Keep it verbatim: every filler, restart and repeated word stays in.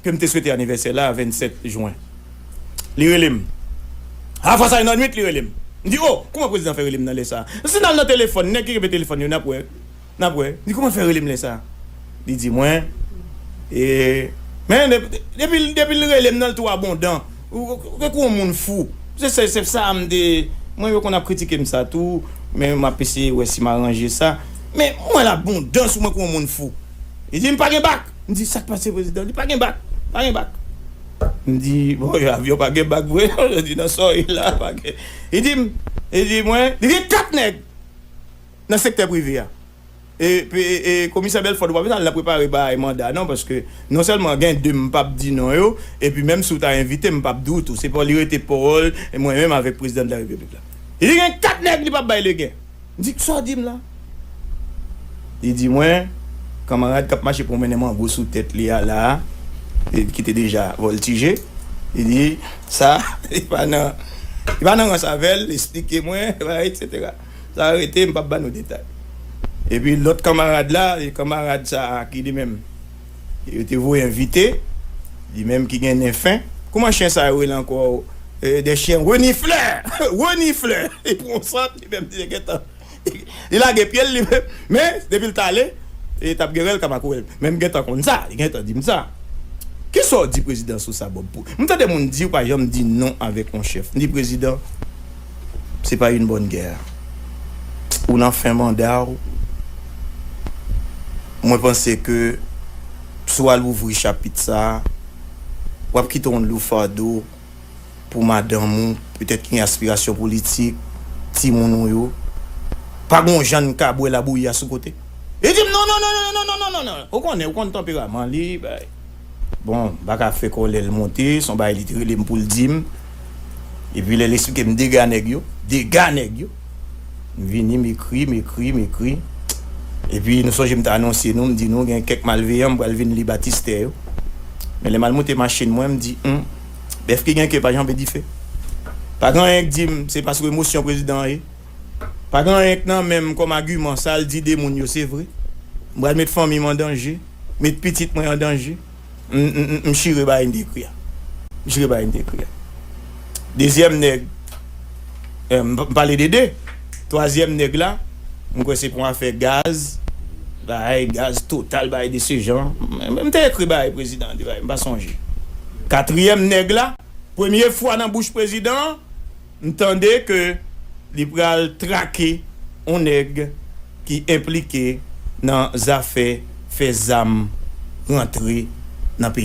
ke m te swete anivèsè la, vennsèt jen. Li rele m. A fwa sa, nan nwit, li rele m. M di, "O, kòman prezidan fè rele m nan lè sa a?" Si n al nan telefòn, nèg ki kenbe telefòn yo, n ap wè. N ap wè. M di, "Kòman fè rele m lè sa a?" Li di mwen, e, men de- depi, depi l rele m nan, l tou abondan. Ou ou- ou gen kou yon moun fou. Se, se, se sa m te. Mwen, yo konn ap kritike m sa tou, men m ap eseye wè si m aranje sa. Men mwen, l abondan sou mwen kou yon moun fou. Li di, "M pa gen bak." M di, "Sa k pase, prezidan?" Li, "Pa gen bak, pa gen bak." M di, "Bon, avyon pa gen bak vre." Yo di, "Nan sa w ye la, pa gen." Li di m, li di mwen, li gen kat nèg nan sektè prive a. E, e, e komisè Bèlfò, ou pa bezwen al nan prepare bagay manda, non, paske non sèlman gen de m p ap di non yo, epi menm si w ta envite m, m p ap di w tou. Se pa li rete pawòl, e mwen menm avèk prezidan de la repiblik la. Li di gen kat nèg li p ap bay legen. M di, "Sa w di m la?" Li di mwen, kanmarad k ap mache pwomennen mango sou tèt li a la, e ki te deja vòltije, li di, "Sa, li pa nan, li pa nan rans avè l, eksplike mwen, etsetera." Sa rete, m p ap ba nou detay. Epi lòt kanmarad la, e kanmarad sa a ki li menm, yo te voye envite, li menm ki gen nen fen. Kòman chen sa yo rele ankò? E, des chiens renifleurs! Renifleurs! Li pran sant, li menm, li gentan. Li lage pye l, li menm. Men, depi l t ale, e t ap gen rèl kama kourèl. Men m gentan konn sa, li gentan di m sa. Kisa w di prezidan sou sa, Bob? Pou, m tande moun di w pa janm di non avèk yon chèf. M di, "Prezidan, c'est pas une bonne guerre. Ou nan fen manda w. Mwen panse ke si w al ouvri chapit sa a, w ap kite yon lou fado pou madanm ou, petèt ki gen aspirasyon politik, timoun ou yo. Pa gen yon jan n ka bwè labouyi a sou kote." Li di m, "Non, non, non, non, non, non, non, non, non, non." Ou konnen, ou konn tanperaman li, bay. Bon, m pa ka fè kòlè l monte, se yon bagay li te rele m pou l di m. Epi lè l eksplike m dega nèg yo, dega nèg yo. M vini, m ekri, m ekri, m ekri. Epi nou sonje m te anonse nou, m di nou gen kèk malveyan, m pral vin li batistè yo. Men lè m al monte machin mwen, m di, "Hum, bèf ki gen ke pa janbe dife." Pa gen anyen k di m, se pa sou emosyon prezidan an ye. Pa gen anyen k nan men m kòm agiman, sa l di de moun yo, se vre. M pral met fanmi m an danje, met pitit mwen an danje. M, m, m, m chire bagay m te ekri a. M chire bagay m te ekri a. Dezyèm nèg, eh, m, m pale de de. Twazyèm nèg la, m kwè se pou afè gaz, bagay gaz Total, bagay de se jan. M, m te ekri bagay prezidan an, de bagay, m pa sonje. Katriyèm nèg la, premye fwa nan bouch prezidan an, m tande ke li pral trake yon nèg ki enplike nan zafè fè zam rantre nan peyi.